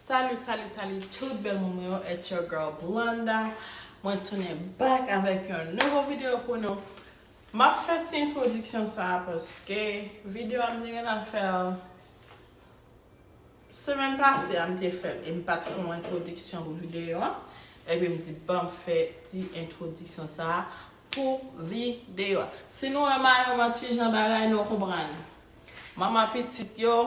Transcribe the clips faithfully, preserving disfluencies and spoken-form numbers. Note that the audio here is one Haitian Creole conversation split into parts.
Salut, salut, salut tout bèl moun mwen yo, it's your girl Blonda. Mwen tounen back avèk yon nouvo videyo pou nou. M ap fè ti entwodiksyon sa a paske videyo a m te gentan fè l semèn pase a, m te fè l e m pa t fè yon entwodiksyon pou videyo a. Epi m di, ban m fè ti entwodiksyon sa a pou videyo a. Si nou wè mayo m an ti jan bagay, nou konprann. Manman pitit yo,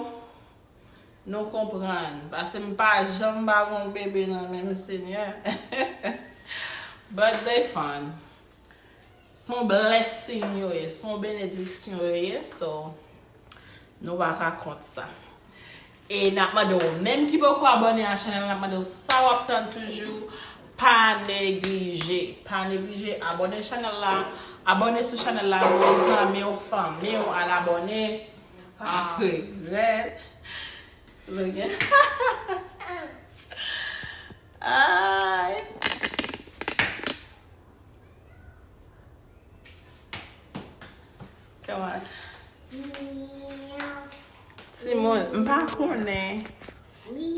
nou konprann. Paske m pa janm pa gon bebe nan men m, Senyè. But they fun. Se yon blessing yo ye, se yon benediksyon yo ye, so nou pa ka kont sa. E n ap mande w menm ki poko abòne a chanèl la, n ap mande w sa w ap tann toujou, pa neglije, pa neglije abòne chanèl la, abòne sou chanèl la, voye zanmi w, fanmi w al abòne. Pa regrèt. Logan. Ay. Come on. Timoun, m pa konnen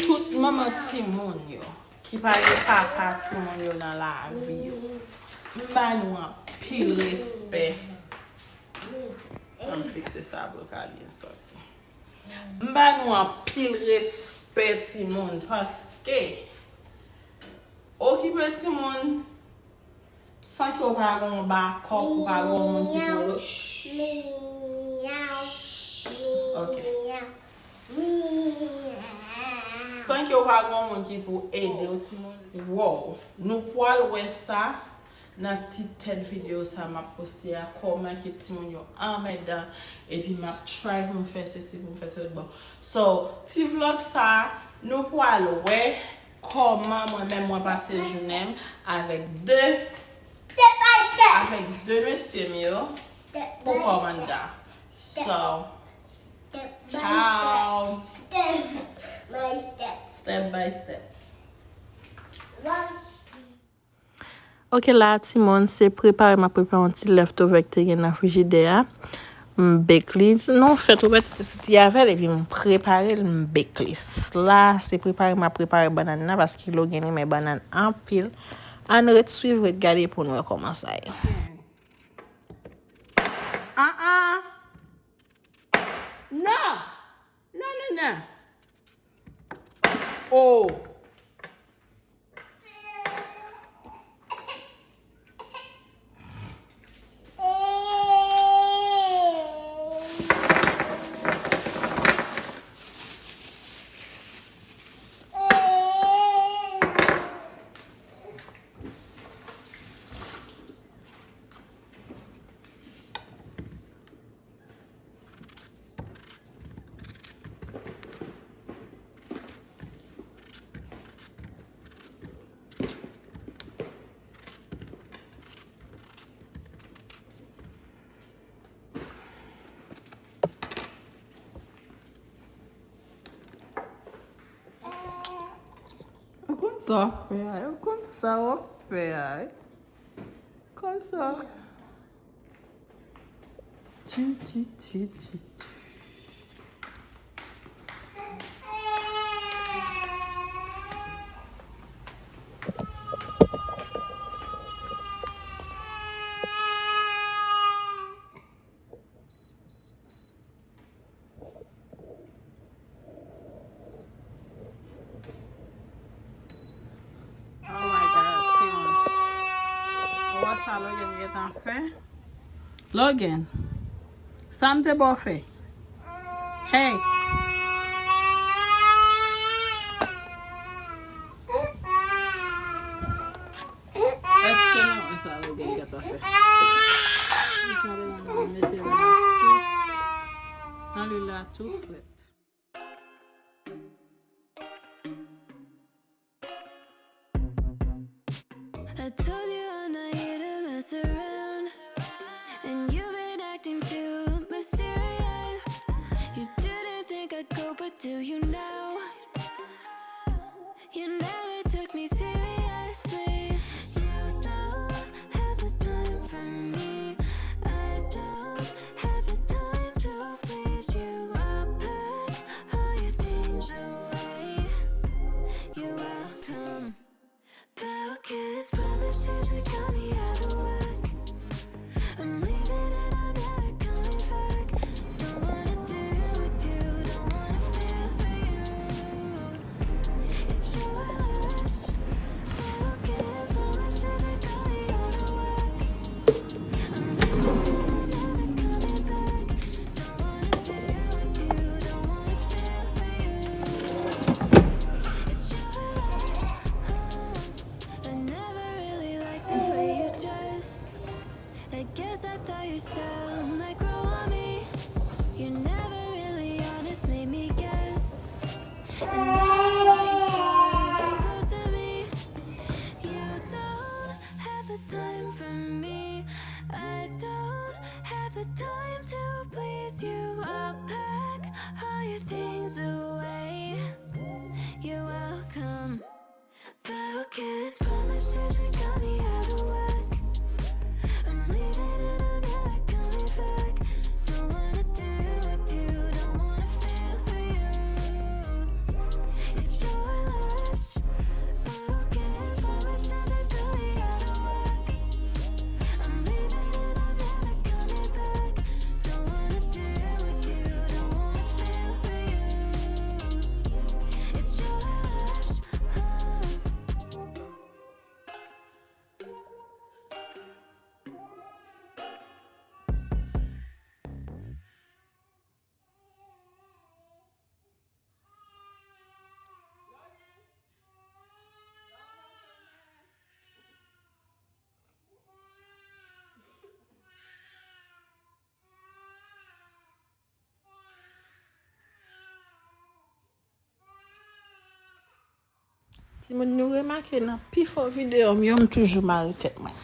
tout manman timoun yo ki pa gen papa timoun yo nan lavi yo. M ba nou anpil respè. Ann fikse sa pou l ka byen sòti. M ba nou anpil respè timoun paske okipe timoun san ke w pa gen yon bakòp, ou pa gen yon moun ki pou rele w. Ok. San ke w pa gen yon moun ki pou ede w timoun. Wow, nou pwal wè sa nan ti tèt videyo sa m ap poste a, kòman ke timoun yo anmèdan, epi m ap try pou m fè sesi, pou m fè sesi, bon. So, ti vlog sa, nou pwal wè kòman mwen menm mwen pase jounen m avèk de, avèk de mesye m yo pou kòmanda. So, ciao. Step by step. Ok, la a timoun, se prepare m ap prepare yon ti leftover ki te gen nan frijidè a. M bake li. Non, fèt ouvè ti avè l epi m prepare l, m bake li. La, se prepare m ap prepare bannann nan paske Logan renmen bannann anpil. Ann ret swiv, ret gade pou n wè kòman sa ye. Ah, ah. Non! Non, non, non! Oh! Ou konn sa w ap fè a, ou konn sa w ap fè a, wi. Konn sa. Ti, ti, ti, ti, ti. Oh my God, Tim. Ou wè sa Logan gentan fè? Logan, sa m te ba w fè? Hey! Èske nou wè sa Logan gentan fè? Mete la tou. Nan lwil la tou frèt. I told you I'm not here to mess around, and you've been acting too mysterious. You didn't think I'd go, but do you now? You never took me seriously. You don't have the time for me. I don't have the time to please you. I pack all your things away. Broken promises that got me out of whack. I'm leaving and I'm never coming back. Don't wanna deal with you, don't wanna feel for you. It's your loss. Broken promises that got me out of whack. I'm leaving and I'm never coming back. Don't wanna deal with you, don't wanna feel for you. It's your loss. Timoun, nou remake nan pifò videyo m yo, m toujou mare tèt mwen.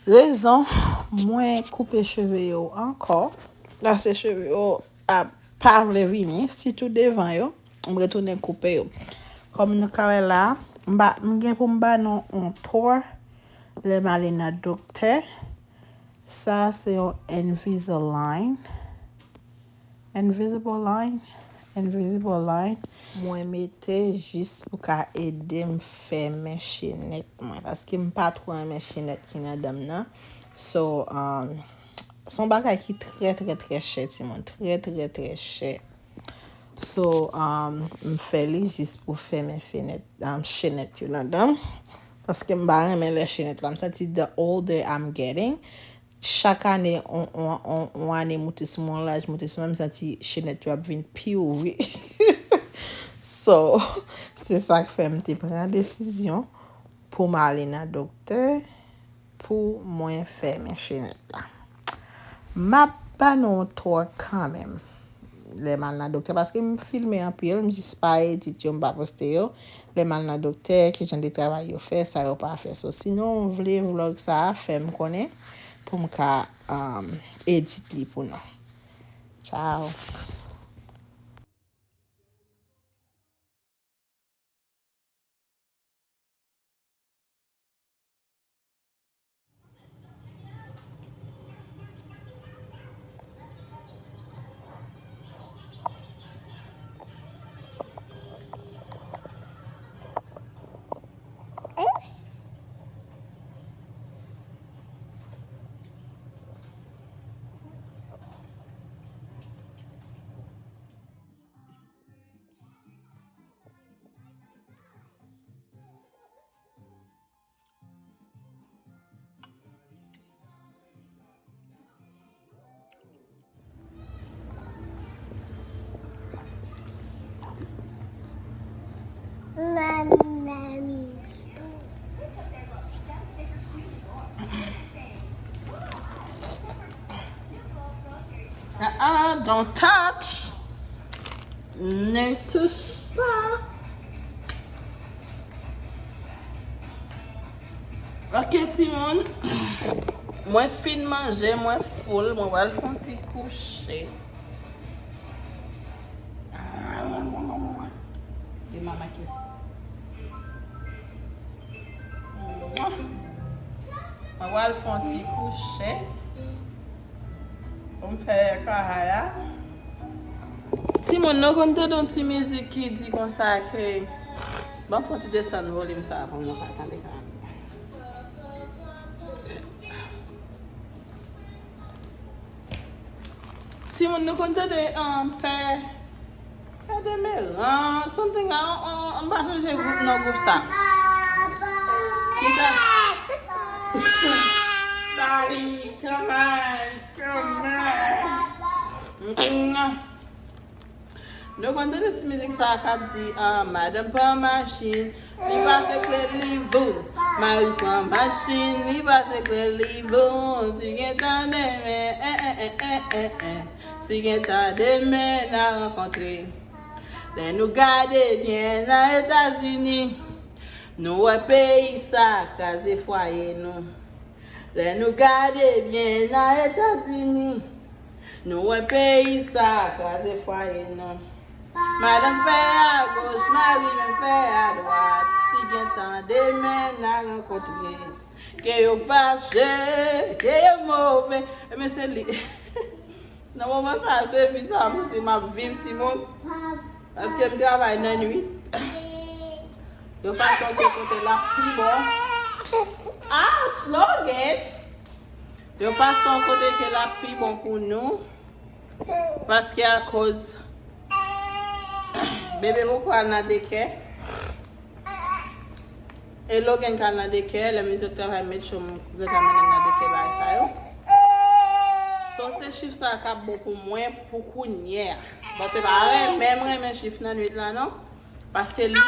Rezon mwen koupe cheve yo ankò, paske cheve yo ap pa vle vini, sitou devan yo, m retounen koupe yo. Kòm nou ka wè la, m ba, m gen pou m ba nou on tour lè m ale nan doktè. Sa se yon Invisalign. Invisible line, invisible line. Mwen mete jis pou ka ede m fèmen chenèt mwen, paske m pa twò renmen chenèt ki nan dan m nan. So, um, se yon bagay ki trè, trè, trè chè, timoun. Trè, trè, trè chè. So, um, m fè li jis pou fèmen fenèt, um, chenèt yo nan dan m. Paske m pa renmen lè chenèt la. M santi the older I'm getting, chak ane, on, on, on, on ane moute sou mwen, on laj moute sou mwen, m santi chenèt yo ap vin pi ouvri. So, se sa k fè m te pran desizyon pou m ale nan doktè pou mwen fèmen chenèt la. M ap ba nou yon tour kanmenm lè m al nan doktè, paske m filme anpil, m jis pa edit yo, m pa poste yo. Lè m al nan doktè, kijan de travay yo fè, sa yo pa fè. So, sinon, w vle vlog sa a, fè m konnen pou m ka, um, edit li pou nou. Ciao. Ah, ah, don't touch. Ne touche pas. Ok, timoun. Mwen fin manje, mwen full, mwen pral fè yon ti kouche. De mama kiss. Mwen pral fè yon ti kouche. Pou m fè kara la. Timoun, nou konn tande yon ti mizik ki di konsa ke, ban m fè yon ti desann volim sa a pou nou ka tande kara. Timoun, nou konn tande, um, pè, pè Demeran, something, an, an, an, m pa sonje gwoup, non, gwoup sa. Ki sa? Daddy, come on, come on. Nou konn tande ti mizik sa a k ap di, ah, madanm pran machin, li pase kle li vou. Mari pran machin, li pase kle li vou. Si gen tan demen, eh, eh, eh, eh, eh, eh. Si gen tan demen, n a rankontre. Lè nou gade byen nan Etazini, nou wè peyi sa kraze fwaye nou. Lè nou gade byen nan Etazini, nou wè peyi sa kraze fwaye nou. Madanm fè a goch, mari men fè a dwat. Si gen tan demen n a rankontre. Ke yo fache, ke yo move. Ebyen se li. Nan moman sa, se vi sa, mwen se m ap viv timoun. Paske m travay nan nwit. Yon fason ke kote l ap pi bon. Ouch, Logan! Yon fason kote ke l ap pi bon pou nou. Paske akoz bebe poko al nan dekè. E Logan ka nan dekè, lè mizye travay met cho m gentan mennen nan dekè bagay sa yo. So se chif sa k ap bon pou mwen pou kounye a. Bon, se pa renmen m renmen chif nan nwit la non. Paske li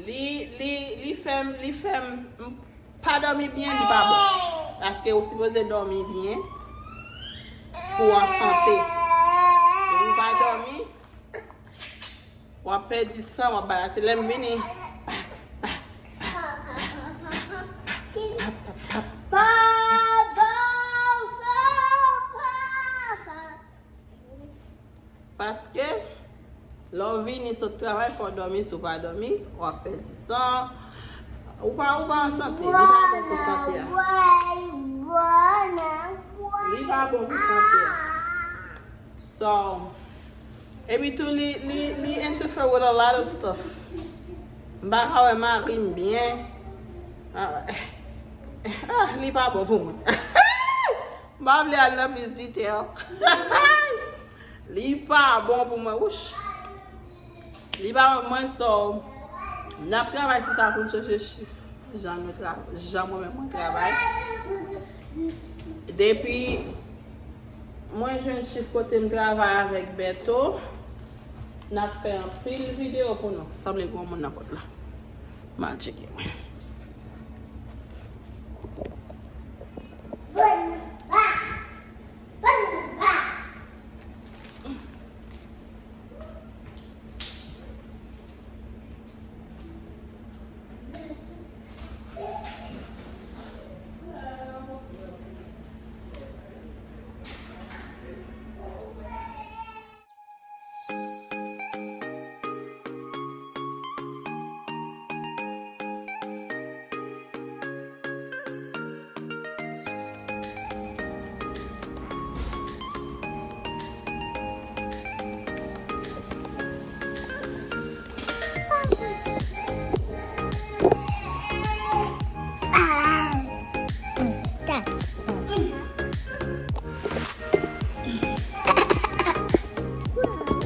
li li li fè m li fè m pa dòmi byen, li pa bon. Paske ou sipoze dòmi byen pou w an sante. Depi w pa dòmi, w ap pèdi san, w ap bagay. Se lè m vini. Paske lè w vini sot travay, fò w dòmi, si w pa dòmi, w ap pèdi san. Ou pa, ou pa an sante, li pa bon pou sante a. Li pa bon pou sante a. So, epi tou li, li, li interfere with a lot of stuff. M pa ka wè mari m byen. Ah, ah, li pa bon pou mwen. M pa vle al nan plis detail. Li pa bon pou mwen, wouch. Li pa bon pou mwen, so n ap travay sou sa pou n chèche chif. Jan nou tra-, jan mwen menm mwen travay. Depi mwen jwenn chif kote m travay avèk Bèto, n ap fè anpil videyo pou nou. Sanble gen yon moun nan pòt la. M al tcheke mwen.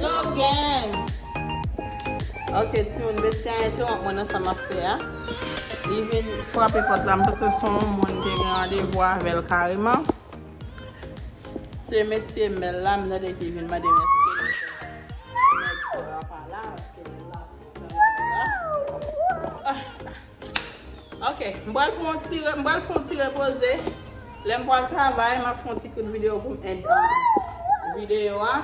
Logan! Ok, timoun, mesye a entewonp mwen nan sa m ap fè a. Li vin frape pòt la, m panse se yon moun te gen randevou avè l kareman. Se mesye Mèl la, m tande ke li vin mande m èske nèg sa a pa la, èske nèg la, ah. Ok, m pral pran yon ti re-, m pral fè yon ti repoze. Lè m pral travay, m ap fè yon ti kout videyo pou m end, um, videyo a.